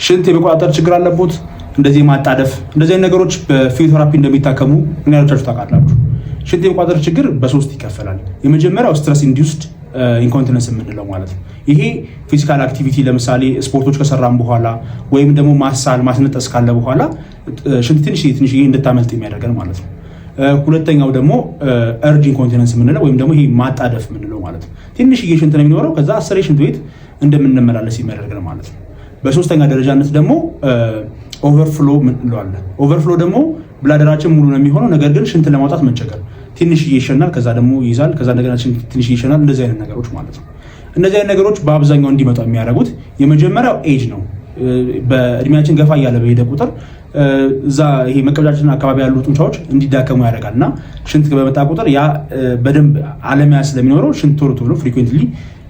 ሽንት የመቆጣጠር ችግር አለቦት፣ እንደዚህ ማጣደፍ፣ እንደዚህ አይነት ነገሮች በፊዚዮቴራፒ እንደሚታከሙ ምን ያህሎቻችሁ ታውቃላችሁ? ሽንት የመቆጣጠር ችግር በሶስት ይከፈላል። የመጀመሪያው stress induced incontinence የምንለው ማለት ነው። ይሄ physical activity ለምሳሌ ስፖርቶች ከሰራን በኋላ ወይም ደግሞ ማሳል ማስነጠስ ካለ በኋላ ሽንት ትንሽ ትንሽ እንድታመልጥ የሚያደርገን ማለት ነው። ሁለተኛው ደግሞ urge incontinence የምንለው ወይም ደግሞ ይሄ ማጣደፍ የምንለው ማለት ነው። ትንሽዬ ሽንት ነው የሚኖረው፣ ከዛ 10 ሽንት ቤት እንደምንመላለስ የሚያደርገን ማለት ነው። በሶስተኛ ደረጃነት ደግሞ overflow እንለዋለን። Overflow ደግሞ bladder ኣችን ሙሉ ነው የሚሆነው፣ ነገር ግን ሽንት ለማውጣት መቸገር፣ ትንሽዬ ይሸናል፣ ከዛ ደግሞ ይይዛል፣ ከዛ እንደገና ትንሽዬ ይሸናል። እንደዚህ አይነት ነገሮች ማለት ነው። እነዚህ አይነት ነገሮች በአብዛኛው እንዲመጡ የሚያደርጉት የመጀመሪያው ኤጅ ነው። በእድሜያችን ገፋ እያለ በሄደ ቁጥር እዛ ይሄ መቀመጫችን አካባቢ ያሉ ጡንቻዎች እንዲዳከሙ ያደርጋል እና ሽንት በመጣ ቁጥር ያ በደንብ አለመያዝ ስለሚኖረው ሽንት ቶሎ ቶሎ frequently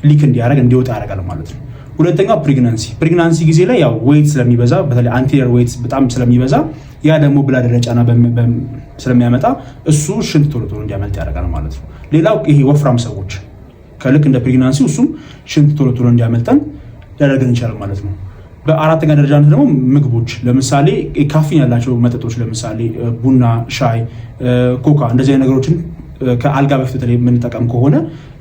leak እንዲያደርግ፣ እንዲወጣ ያደርጋል ማለት ነው። ሁለተኛው pregnancy። Pregnancy ጊዜ ላይ ያው weight ስለሚበዛ፣ በተለይ anterior weight በጣም ስለሚበዛ፣ ያ ደግሞ bladder ላይ ጫና ስለሚያመጣ እሱ ሽንት ቶሎ ቶሎ እንዲያመልጥ ያደርጋል ማለት ነው። ሌላው ይሄ ወፍራም ሰዎች ከልክ እንደ pregnancy እሱም ሽንት ቶሎ ቶሎ እንዲያመልጠን ሊያደርገን ይችላል ማለት ነው። በአራተኛ ደረጃነት ደግሞ ምግቦች፣ ለምሳሌ ካፊን ያላቸው መጠጦች፣ ለምሳሌ ቡና፣ ሻይ፣ ኮካ፣ እንደዚህ አይነት ነገሮችን ከአልጋ በፊት በተለይ የምንጠቀም ከሆነ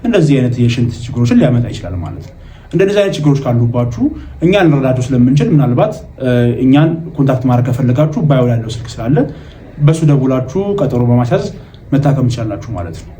እንደዚህ አይነት የሽንት ችግሮችን ሊያመጣ ይችላል ማለት ነው። እንደዚህ አይነት ችግሮች ካሉባችሁ እኛ ልንረዳችሁ ስለምንችል ምናልባት እኛን contact ማድረግ ከፈለጋችሁ bio ላይ ያለው ስልክ ስላለ በሱ ደውላችሁ ቀጠሮ በማስያዝ መታከም ትችላላችሁ ማለት ነው።